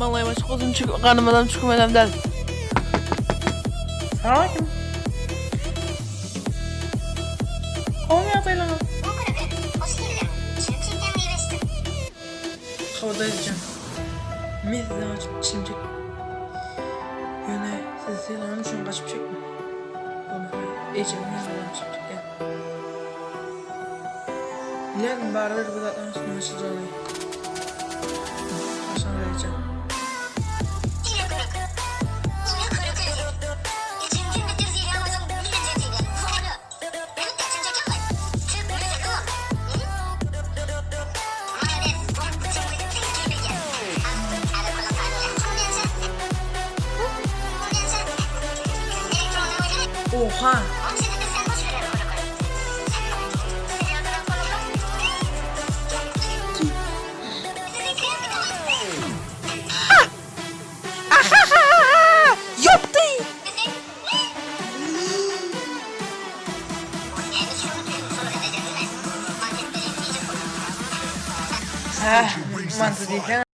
Maňlaýym açyk bolsun çünki ganymadam çükmedem däl. Salam. Gowmy ýagdaýlaryňyz? Howada ýüzjän. Men sizden gaçyp çilim çekdim. Ýöne sizi sylanym üçin gaçyp çekdim. Bolmasa ejemiň ýanyndan çykyp çekýän. Bilýärdim barybir bu zatlaryň üstüniň açyljagyny. Başlaň ejem. Oha! Ýapdy! Hä, manty diýsene.